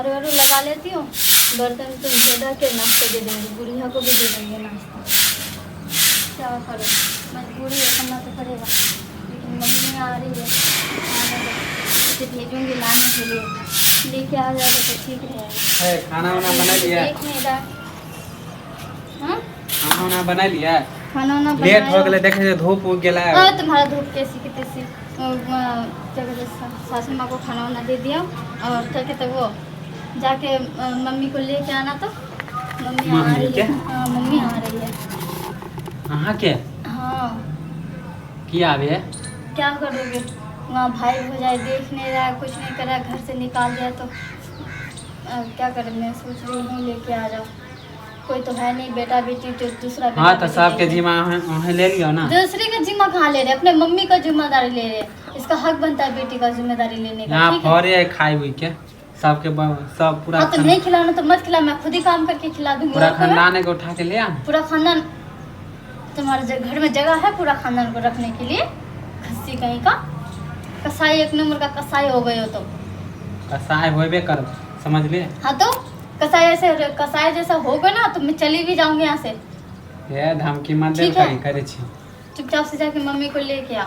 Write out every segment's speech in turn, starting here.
झाड़ू वाड़ू लगा लेती हूँ, बर्तन तो धो के नाश्ता दे देंगे, बुढ़िया को भी दे देंगे नाश्ता। क्या करो, मजबूरी है, करना तो पड़ेगा। लेकिन मम्मी आ रही है, आने दो, उसे भेजूंगी लाने के लिए, लेके आ जाएगा तो ठीक रहेगा। है, खाना वाना बना लिया? देख नहीं रहा। हाँ? खाना वाना बना लिया? खाना वाना लेट हो बनाया। गेलै, देखे छै धूप उगि गेलै। हाँ, तुम्हारा धूप कैसी की तैसी। क्या कहते हैं, सासू माँ को खाना वाना दे दिया और क्या कहते हैं, वो जाके मम्मी को लेके आना। तो मम्मी आ मम्मी रही के? है। हाँ, मम्मी आ रही है। अहाँके? हाँ। की आबे? क्या करोगे, वहाँ भाई हो जाए देख नहीं रहा है, कुछ नहीं कर रहा है, घर से निकाल दिया तो क्या करें। मैं सोच रही हूँ लेके आ जाओ, कोई तो है नहीं बेटा बेटी जो दूसरा बेटा हाँ, तऽ बेटी सबके देखे। जिम्मा अहाँ अहाँ ले लियौ ने। दूसरे का जिम्मा कहाँ ले रहे हैं, अपने मम्मी का जिम्मेदारी ले रहे हैं। इसका हक बनता है बेटी का जिम्मेदारी लेने का। यहाँ ठीक है। फरे है खाइ उइ के सबके सब पूरा हाँ तो नहीं खिलाना तो मत खिला, मैं खुद ही काम करके खिला दूंगी। पूरा और कोई है? खानदान के उठा के ले आ। पूरा खानदान तुम्हारे घर में जगह है पूरा खानदान को रखने के लिए? खस्सी कहीं का, कसाई, एक नंबर का कसाई हो गए हो तुम। कसाई होबे कर, समझलिए। हाँ तो कसाई ऐसे कसाई जैसा हो गए ना तो मैं चली भी जाऊंगी यहाँ से। हे, धमकी मत दे। ठीक है। कहीं करै छी। चुपचाप से जाके मम्मी को लेके आ।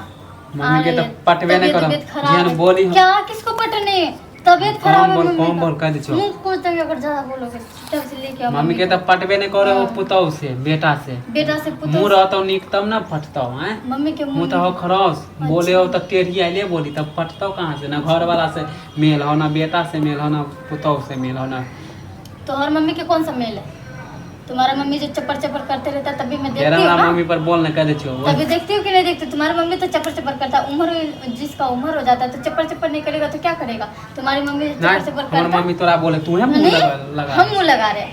मम्मी के आ तो रही है। पटबे नहीं तबीयत करब। उबियत खराब जेहन है। बोली हम। क्या किसको पटने? तबीयत खराब कम है बोल, मम्मी कम का। बोल, कह दै छियौ। मुंह को तंग अगर ज्यादा बोलोगे, चुपचाप से लेके आओ। मम्मी के तऽ पटबे नहीं करे हाँ। पुतहु से, बेटा से। बेटा से, पुतोह मुँह से। रहतौ नीक तब ना फटतौ हैं। मम्मी के मुँह तऽ हो खरौस, बोले हो तऽ टेढ़ी आइले बोली, तब फटतौ कहाँ से? ना घर वाला से मेल हो, ना बेटा से मेल हो, ना पुतहु से मेल हो, ना तो और मम्मी के कौन सा मेल है? तुम्हारा मम्मी जो चपर चपर करते रहता है, तभी मैं तेरा देखती हूँ हमरा ना। मम्मी पर बोल न कह दै छियौ। तभी देखती हूँ कि नहीं देखती? तुम्हारी मम्मी तो चपर चपर करता है। उम्र जिसका उम्र हो जाता है तो चपर चपर नहीं करेगा तो क्या करेगा? तुम्हारी मम्मी जो नहीं, चपर चपर हमर करता मम्मी तोरा बोले, तू है मुँह नहीं, लगा। हम मुंह लगा रहे हैं?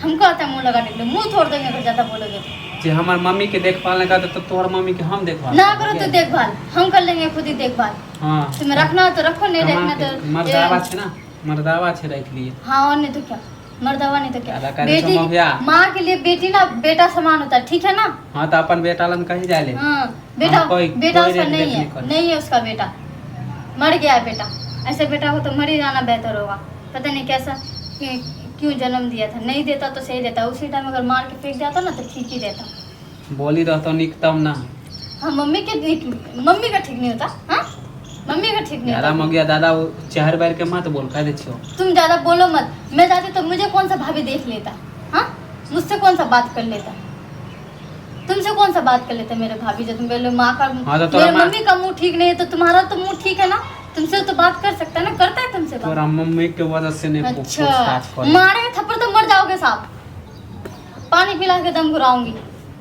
हमको आता है मुंह लगाने के लिए? मुंह तोड़ देंगे अगर ज्यादा बोलोगे तो। जे हमर मम्मी के देखभाल नहीं करते तो तोहर मम्मी के हम देखभाल ना करो तो करबै। देखभाल हम कर लेंगे खुद ही देखभाल। हाँ। तुम्हें रखना हो तो रखो, नहीं कमा रखना के तो मर्दावा छै ना, मर्दावा छै, राखि लिए। हाँ, और नहीं तो क्या, मर्दावा नहीं तो क्या। ज्यादा करे बेटी तो मभिया। माँ के लिए बेटी ना बेटा समान होता है, ठीक है ना? हाँ, तऽ अपन बेटा लन कहीं जाय ले। हाँ, बेटा हम कोई बेटा कोई उसका रेट नहीं देख है। नहीं करे। नहीं है उसका बेटा, मर गया है बेटा। ऐसे बेटा को तो मर ही जाना बेहतर होगा। पता नहीं कैसा क्यों जन्म दिया था। नहीं देता तो सही रहता, उसी टाइम अगर मार के फेंक जाता ना तो ठीक ही रहता। बोली रहतौ नीक तब ना। हाँ, मम्मी के मम्मी का ठीक नहीं होता। हाँ, मम्मी का ठीक नहीं दादा होता। मगिया दादा, वो चहर बैर के मत बोल, कह दै छियौ। तुम ज्यादा बोलो मत। मैं जाती तो मुझे कौन सा भाभी देख लेता? हाँ, मुझसे कौन सा बात कर लेता? तुमसे कौन सा बात कर लेता मेरे भाभी? जब तुम बोलो माँ का हाँ, तो तोरा मेरे माँ मम्मी का मुंह ठीक नहीं है तो तुम्हारा तो मुंह ठीक है ना, तुमसे तो बात कर सकता है ना, करता है तुमसे बात। तोरा मम्मी के वजह से नहीं अच्छा पूछताछ करे। मारेंगे थप्पड़ तो मर जाओगे साहब, पानी पिला के दम घुराऊंगी।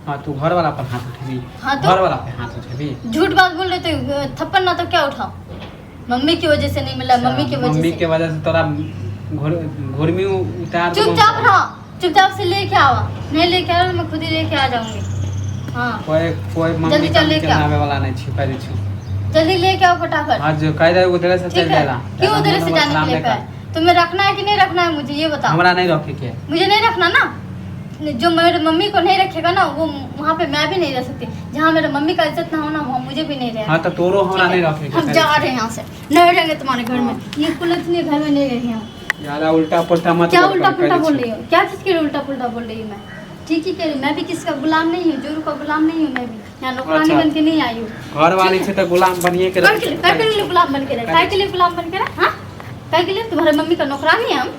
हाँ, तू घर वाला पर हाथ उठेबी? हाँ तो? घर वाला पे हाथ उठेबी? झूठ बात बोल रहे तो थप्पड़ ना तो क्या उठाओ? मम्मी की वजह से नहीं मिला, मम्मी की वजह मम्मी से। के वजह से तोरा घुर घुर्मी उतार देबो। चुपचाप रहो, चुपचाप से लेके आओ। नहीं लेके आओ मैं खुद ही लेके आ जाऊंगी। हाँ। कोई कोई मम्मी जल्दी चल तम्मी लेके के आओ। नावे वाला नहीं छी, कह दै छियौ। जल्दी लेके आओ फटाफट। हाँ, जो कह दे उधरे से ठीक चल है। जाएला। क्यों उधर से जाने के लिए कर कहा? तुम्हें रखना है कि नहीं रखना है मुझे ये बताओ। हमरा नहीं रखे के। मुझे नहीं रखना ना, जो मेरे मम्मी को नहीं रखेगा ना वो वहाँ पे मैं भी नहीं रह सकती। जहाँ मेरे मम्मी का इज्जत ना हो ना वहाँ मुझे भी नहीं रहना। हाँ, तो तोरो हमरा नहीं रखे के। हम जा रहे हैं यहाँ से, नहीं रहेंगे तुम्हारे घर में। ये कुलत घर में नहीं रहेंगे हम। ज्यादा उल्टा पुल्टा मत क्या बोल, उल्टा कह पुल्टा दै बोल छियौ। रही हो? क्या चीज़ के लिए उल्टा पुल्टा बोल रही हूँ मैं? ठीक ही कह रही हूँ। मैं भी किसी का गुलाम नहीं हूँ, जोरू का गुलाम नहीं हूँ। मैं भी यहाँ नौकरानी अच्छा। बन के नहीं आई हूँ। घर वाली छै तऽ गुलाम बनिए के काय के लिए, काय के लिए गुलाम बन के रहे? काय के लिए गुलाम बन के रहे? हाँ, काय के लिए? तुम्हारे मम्मी का नौकरानी है हम,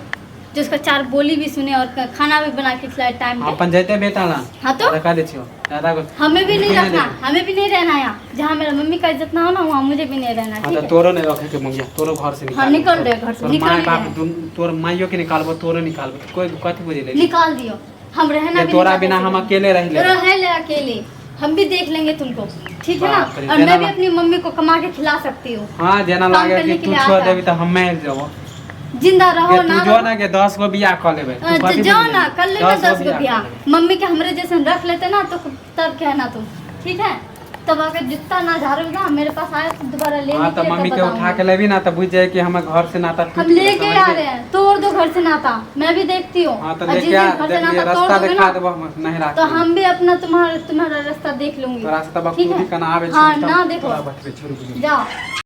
जो उसका चार बोली भी सुने और खाना भी बना के खिलाए टाइम पे। अपन जैते बेटा ला। हाँ तो? कह दै छियौ दादा को। हमें भी नहीं नहीं रखना, देना। हमें भी नहीं रहना यहाँ। जहाँ मेरा मम्मी का इज्जत ना हो ना वहाँ मुझे भी नहीं रहना। हाँ ठीक तो है। तोरो नहीं रखे के मंगिया, तोरो घर से निकाल। हाँ, निकल रहे घर से, तोर निकल माय ही बाप रहे। तोर माइयो के निकालबो, तोरो निकालबो, कोई कथी बुझे ले? निकाल दियो, हम रहना ये भी तोरा नहीं बिना चाहते। हम अकेले रह ले। रह ले अकेले, हम भी देख लेंगे तुमको, ठीक है ना? बाप रे, और मैं जेना भी अपनी मम्मी को कमा के खिला सकती हूँ। हाँ, जेना काम लागे करने कि के तू लिए छोड़ आता। देबी तऽ हम मरि जेबो। जिंदा रहो गे ना तू जो रहो। ना के 10 गो बियाह कऽ लेबै। तू तो कथी जाओ बुझली? ना, कर लेना 10 गो 10 गो बियाह ब्याह। कऽ लेबै। मम्मी के हमरे जैसन रख लेते ना तो तब कहना तुम, ठीक है? तब अगर जितना ना झाड़ू ना मेरे पास आया तो दोबारा लेने हाँ के तऽ लिए मम्मी तब के उठा बताऊंगी। के लेबी ना तऽ बुझि जाए कि हमर घर से नाता टूट हम गेलै, लेके समझ आ गेली? रहे हैं, तोड़ दो घर से नाता, मैं भी देखती हूँ। हाँ तऽ और जिस लेके आ, दिन घर से देख लियै, नाता तोड़ रास्ता दोगे देखा ना देबो हम नहीं तो राखी। हम भी अपना तुम्हारा तुम्हारा रास्ता देख लूंगी। तोरा से तऽ ठीक बखूबी है? केना आबै हाँ छौ, ना तब देखो। तोरा बतबै छौ, रुक जो। जाओ।